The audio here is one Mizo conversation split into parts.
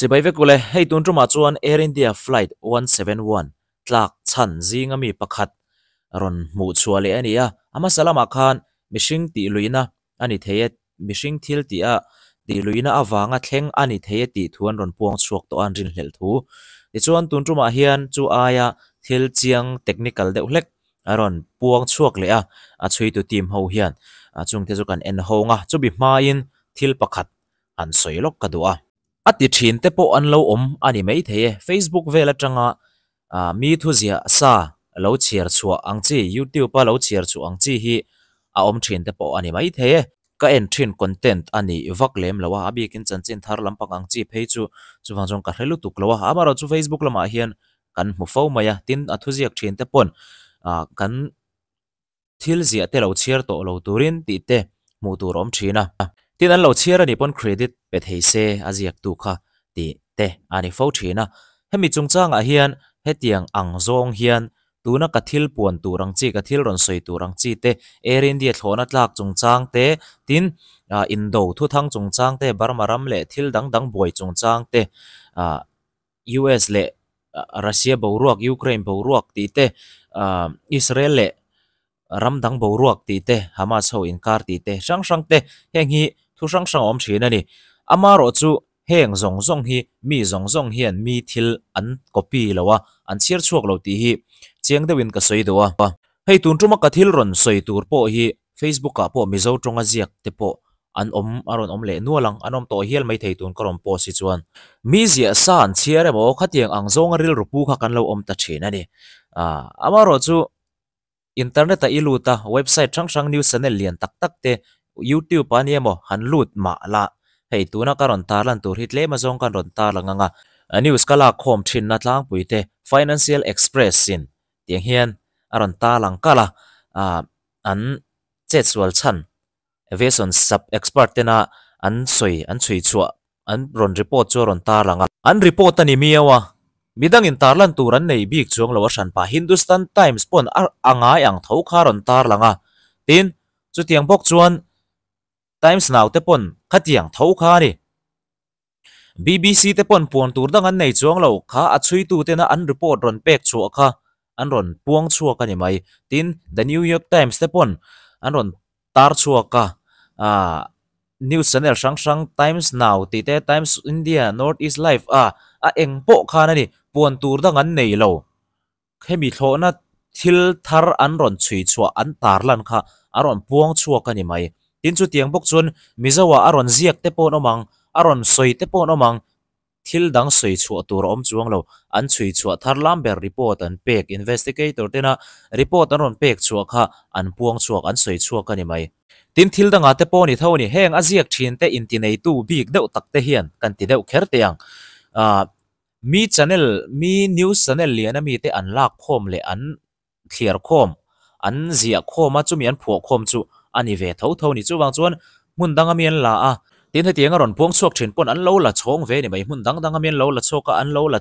Chibai vek ule, hei tun tumah chuan Air India Flight 171 tlak chhan zinga mi pakhat rawn hmuh chhuah leh a ni a. A hmasa lamah khan mihring tih luihna a ni thei e, mihring thil tih a tih luihna avanga thleng a ni thei e tih thu an rawn puang chhuak tawh a, an rinhlelh thu. Tichuan tun tumah hian chu aia thil chiang technical deuh hlek a rawn puang chhuak leh a, a chhuitu team ho hian chungte chu kan en hawng a, chumi hmain thil pakhat han sawi lawk ka duh a. A ti thin te pawh an lo awm a ni maithei e, Facebook vel atanga mi thuziah sa lo chhiar chhuah ang chi, YouTube a lo chhiar chhuah ang chi hi a awm thin te pawh a ni maithei e. Ka en thin content a ni vak lem lo a, a bikin chanchin thar lampang ang chi phei chu chuvang chuan ka hre lutuk lo a, amaherawhchu Facebook lamah hian kan hmu fo mai a, tin a thuziak thin te pawn kan thil ziah te lo chhiar tawh lo turin tih te hmuh tur a awm thin a. Tin an lo chhiar a nih pawn credit pe thei se a ziaktu kha tih te a ni fo thin a. Hemi chungchangah hian hetiang ang zawng hian tuna ka thil puan tur ang chi, ka thil rawn sawi tur ang chi te, Air India thlawhna tlak chungchang te, tin indo thuthang chungchang te, Burma ram leh thil dang dang buai chungchang te, US leh Russia boruak, Ukraine boruak tih te, Israel leh ram dang boruak tih te, Hamas ho inkar tih te hrang hrang te heng hi thu hrang hrang a awm thin a ni. Amaherawh chu heng zawng zawng hi mi zawng zawng hian mi thil an copy lo a, an chhiar chhuak lo tih hi chiang deuhin ka sawi duh a. Hei tun tuma ka thil rawn sawi tur pawh hi Facebook ah pawh Mizo tawnga ziak te pawh an awm a rawn awm leh nual ang, an awm tawh hial mai thei tun ka rawn post hi chuan. Mi ziah sa an chhiar emaw khatiang ang zawnga rilru pu kha kan lo awm ta thin a ni. Aaa amaherawh chu internet ah i lut a, website hrang hrang news channel lian tak tak te youtube ah ania maw han lut mah la hei tuna ka rawn tarlan tur hi tlem azawng kan rawn tarlang ang a, news ka lak khawm thinna tlangpui te Financial Express in tiang hian a rawn tarlang kalh a, aaa an chetsual chhan aviation sub expert tena an sawi an chhui chhuah an rawn report chu a rawn tarlang a. An report a ni miau a, midangin tarlan tur an nei bik chuang lo a hran pah Hindustan Times pawn a a ngai ang tho kha a rawn tarlang a, tin chutiang bawk chuan Times Now te pawn khatiang tho kha a ni. BBC te pawn puan tur dang an nei chuang lo kha a chhuitu tena an report rawn pek chhuah kha an rawn puang chhuak a ni mai. Tin, The New York Times te pawn an rawn tar chhuak a, aah news channel hrang hrang Times Now tih te, Times India, North East Live a a eng pawh khan a ni, puan tur dang an nei lo. Hemi thlawhna thil thar an rawn chhui chhuah an tarlan kha a rawn puang chhuak a ni mai. Tin chutiang bawk chuan Mizoah a rawn ziak te pawh an awm ang, a rawn sawi te pawh an awm ang, thil dang sawi chhuah tur a awm chuang lo. An chhui chhuah thar lam ber report an pek, investigator tena report an rawn pek chhuah kha an puang chhuak, an sawi chhuak a ni mai. Tin thil dangah te pawh a ni tho a ni. Heng a ziak thin te intineitu bik deuh tak te hian kan ti deuh kher teh ang. Aah. Mi channel, mi news channel lian a mite an lak khawm leh an thliar khawm, an ziah khawm a, chumi an phuah khawm chu a ni ve tho tho a ni. Chuvang chuan hmun danga mi an la a, tin hetiang a rawn puang chhuak thin pawn an lo la chhawng ve a ni mai, hmun dang danga mi an lo la chhuak a, an lo la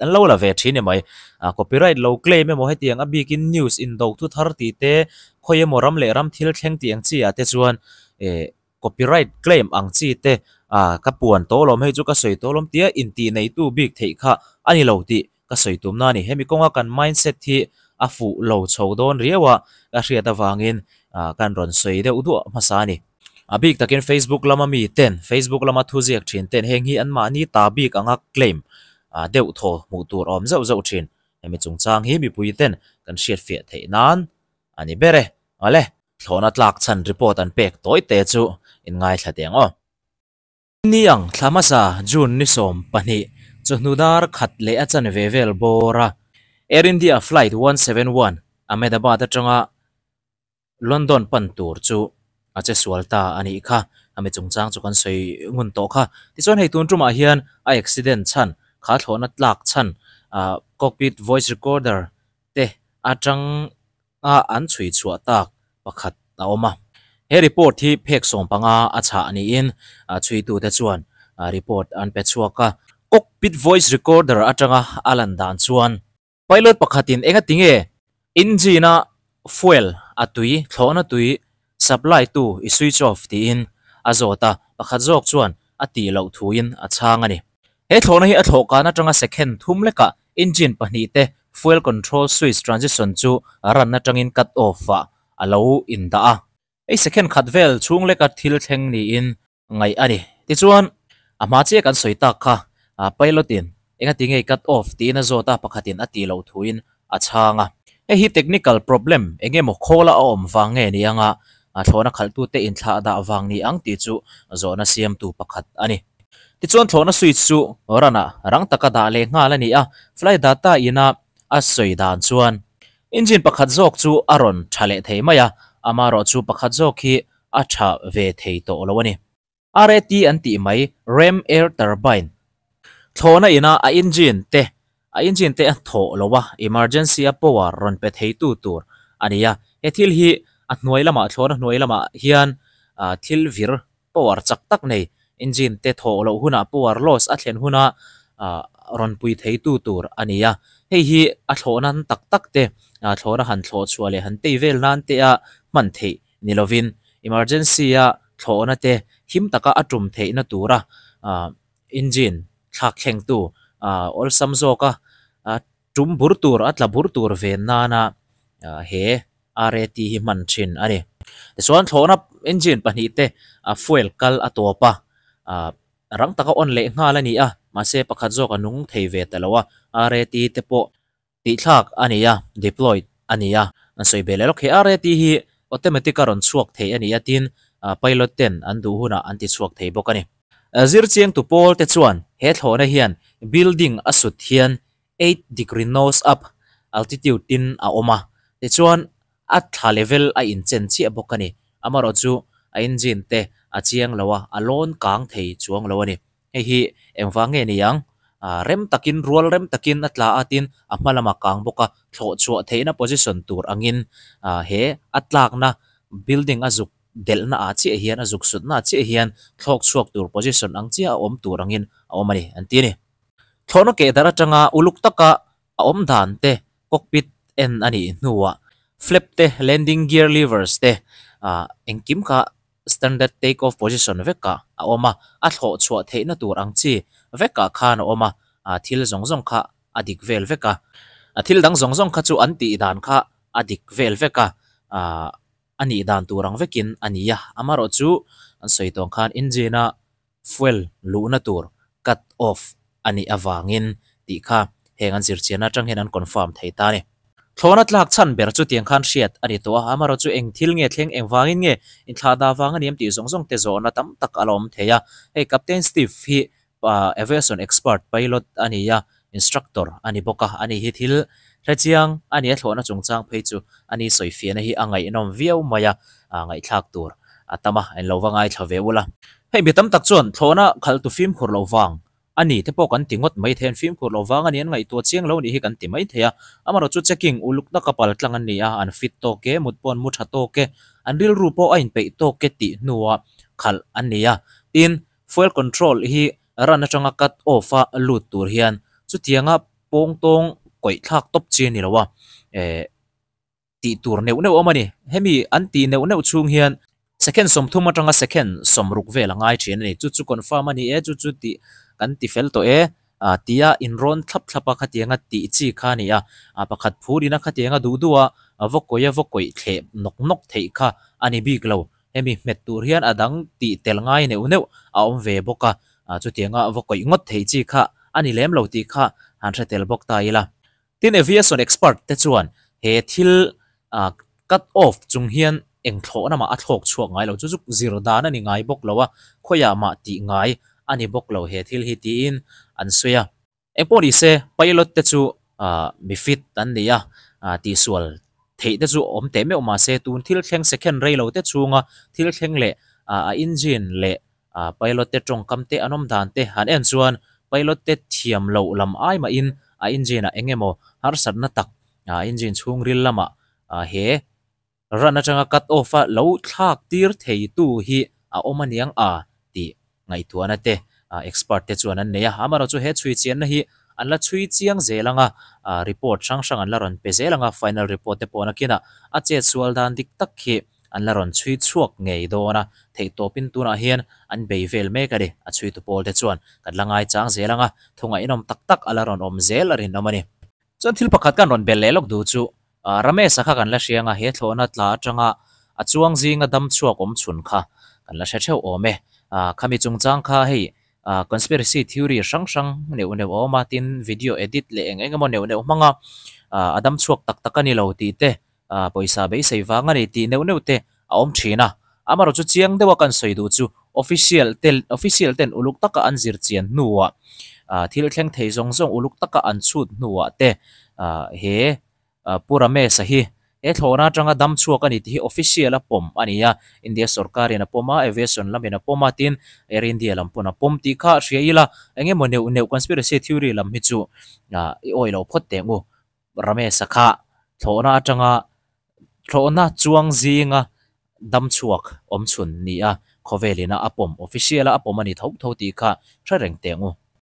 an lo la ve thin a ni mai. Ah copyright lo claim emaw hetiang a bikin news indo thu thar tih te, khawi emaw ram leh ram thil thleng tih ang chi ah te chuan eh Copyright claim ang chi te ah ka puan tawh alawm hei chu ka sawi tawh alawm tia intih neitu bik theih kha a ni lo tih ka sawi tumna a ni. Hemi kawnga kan mindset hi a fuh lo chho dawn riau a ka hriat avangin ah kan rawn sawi deuh duah hmasa a ni. A bik takin Facebook lama mi ten, Facebook lama thuziak thin ten heng hi anmahni ta bik anga claim ah deuh thaw hmuh tur a awm zauh zauh thin. Hemi chungchang hi mipui ten kan hriatfiah theih nan a ni ber e. Awle. Thlawhna tlak chhan report an pek tawi te chu in ngaithla teh ang aw. Ni ang thla hmasa June ni 12 chawhnu dar khat leh a chanve vel bawr a Air India flight 171 Ahmedabad atanga London pan tur chu a che sual ta a nih kha. A mi chungchang chu kan sawi ngun tawh kha. Tichuan hei tun tumah hian a accident chhan kha thlawhna tlak chhan cockpit voice recorder te atang a an chhui chhuah tak pakhat a awm a. He report hi phek 15 a chhah niin chhuitute chuan report an pe chhuak a. Cockpit voice recorder atanga a lan dan chuan pilot pakhatin enga tinge engine a fuel a tui thlawhna tui supply tu i switch off tiin a zawt a, pakhat zawk chuan a tih loh thuin a chhang a ni. He thlawhna hi a thlawh kan atanga second thum lekah engine pahnihte fuel control switch transition chu run atangin cut off ah a lo indah a. Hei second khat vel chhung leka thil thleng niin ngaih a ni. Tichuan, a hma chiah kan sawi tak kha pilot in engati nge cut off tiin a zawt a, pakhatin a tih loh thuin a chhang a. Hei hi technical problem eng emaw khawla a awm vang nge ni anga thlawhna khalhtute inthlah dah vang ni ang tih chu zawhna siamtu pakhat a ni. Tichuan thlawhna switch chu run ah rang taka dah leh nghal a ni a, flight data ina a sawi dan chuan engine pakhat zawk chu a rawn tha leh thei mai a, amaherawhchu pakhat zawk hi a tha ve thei tawh lo a ni. RAT an tih mai Ram Air Turbine thlawhna ina a engine te a engine te a thawh lo a, emergency a power rawn pe theitu tur a ni a. He thil hi a hnuai lamah thlawhna hnuai lamah hian thil vir power chak tak nei engine te thawh loh hunah power loss a thlen huna rawn pui theitu tur a ni a. Hei hi a thlawh nan tak tak te thlawhna han thlawh chhuah leh han tei vel nan te a hman theih ni lovin emergency a thlawhna te him taka a tum theihna tura engine thlak thlengtu awlsam zawka tum bur tur a tla bur tur ven nana he RAT hi hman thin a ni. Tichuan thlawhna engine pahnihte fuel kal a tawp a, rang taka on leh nghal a ni a, mahse pakhat zawk a nung thei ve ta lo a, RAT te pawh tihthlak a ni a, deployed a ni a. An sawi ve leh lawk he RAT hi automatic a rawn chhuak thei a ni a tin pilot ten an duh hunah an ti chhuak thei bawk a ni. Zirchiangtu pawl te chuan he thlawhna hian building a sut hian 8 degree nose up altitude in a awm a, tichuan a thla level a inchen chiah bawk a ni. Amaherawhchu a engine te a chiang lo a, a lawn kang thei chuang lo a ni. Hei hi engvang nge ni ang? Rem takin rual rem takin a tla a tin a hma lamah kang bawk a, thlawh chhuah theihna position tur angin he a tlakna building a zuk delhna ah chiah hian a zuk sutna ah chiah hian thlawk chhuak tur position ang chiah a awm tur angin a awm a ni an ti a ni. Thlawhna keh darh atanga uluk taka a awm dan te cockpit en a nih hnuah flap te landing gear levers te engkim kha standard take off position vekah a awm a, a thlawh chhuah theihna tur ang chi vekah khan a awm a, thil zawng zawng kha a dik vel vek a, thil dang zawng zawng kha chu an tih dan kha a dik vel vek a, a nih dan tur ang vekin a ni a, amaherawhchu an sawi tawng khan engine a fuel luhna tur cut off a nih avangin tih kha heng an zirchian atang hian an confirm thei ta a ni. Thlawhna tlak chhan ber chu tiang khan hriat a ni tawh a, amaherawhchu eng thil nge thleng engvangin nge inthlah dah vang a ni em tih zawng zawng te zawhna tam tak a la awm thei a. Hei Captain Steve hi aviation expert pilot a ni a, instructor a ni bawk a, ani hi thil hrechiang a ni a thlawhna chungchang phei chu a ni sawifiahna hi a ngaihnawm viau mai a, ngaihthlak tur a tam a, englo va ngaithla ve ula. Hei mi tam tak chuan thlawhna khalhtu fimkhur loh vang a ni te pawh kan ti ngawt mai thei a, an fimkhur loh vang a ni, an ngaihtuah chiang lo nih hi kan ti mai thei a. Amaherawhchu checking uluk taka pal tlang an ni a, an fit tawk e, mut pawh an mu tha tawk e, an rilru pawh a inpeih tawk e tih hnuah khalh an ni a. Tin, fuel control hi run atanga cut off a lut tur hian chutianga pawngtawng kawih thlak tawp chi a ni lo a, eh. Tih tur neuh neuh awm a ni. Hemi an tih neuh neuh chhung hian second 30 atanga second 60 vel a ngai thin a ni. Chu chu confirm a ni e, chu chu tih kan ti fel tawh e tia inrawn thlap thlap a khatianga tih chi kha a ni a. Pakhat phur ina khatianga duh duh a va kawih a va kawih thleh nawk nawk theih kha a ni bik lo. Hemi hmet tur hian a dang tih tel ngai neuh neuh a awm ve bawk a, chutianga va kawih ngawt theih chi kha a ni lem lo tih kha han hre tel bawk ta ila. Tin, aviation expert te chuan he thil cut off chung hian eng thlawhna mah a thlawk chhuak ngai lo, chu chu zir dan a ni ngai bawk lo a, khawiah mah tih ngai a ni bawk lo he thil hi tiin an sawi a. Engpawh ni se, pilot te chu mi fit an ni a, tihsual theih te chu awm teh meuh mah se tun thil thleng second rei lo te chhunga thil thleng leh a engine leh Pilot te tawngkam te an awm dan te han en chuan pilot te thiam loh lam ai mahin a engine ah eng emaw harsatna tak engine chhungril lamah he run atanga cut off a lo thlak tir thei tu hi a awm aniang a tih ngaihtuahna te expert te chuan an nei a. Amaherawhchu he chhui chianna hi an la chhui chiang zel ang a, report hrang hrang an la rawn pe zel ang a, final report te pawh nakinah a chetsual dan dik tak hi. an la rawn chhui chhuak ngei dawn a, theihtawpin tunah hian an bei vel mek a ni. A chhuitu pawl te chuan kan la ngaichang zel ang a, thu ngaihnawm tak tak a la rawn awm zel a rinawm a ni. Chuan thil pakhat kan rawn belh leh lawk duh chu Ramesh-a kha kan la hria ang a, he thlawhna tla atanga a chuang zinga dam chhuak awm chhun kha kan la hre theuh awm e. Khami chungchang kha hei conspiracy theory hrang hrang neuh neuh a awm a, tin video edit leh eng eng emaw neuh neuh hmanga a dam chhuak tak tak a ni lo tih te Pawisa beisei vang a ni tih neuh neuh te a awm thin a. Amaherawh chu chiang deuha kan sawi duh chu official te official ten uluk taka an zir chian hnuah thil thleng thei zawng zawng uluk taka an chhut hnuah te he Pu Ramesh-a hi he thlawhna atanga dam chhuak a ni tih hi official a pawm a ni a. India sorkarin a pawm a, aviation lamin a pawm a tin Air India lam pawn a pawm tih kha hria ila eng emaw neuh neuh conspiracy theory lam hi chu i awih lo phawt teh ang u. Ramesh-a kha thlawhna atanga thlawhna chuang zinga dam chhuak awm chhun ni a, khawvelina a pawm, official-a a pawm a ni tho tho tih kha hre reng teh ang u.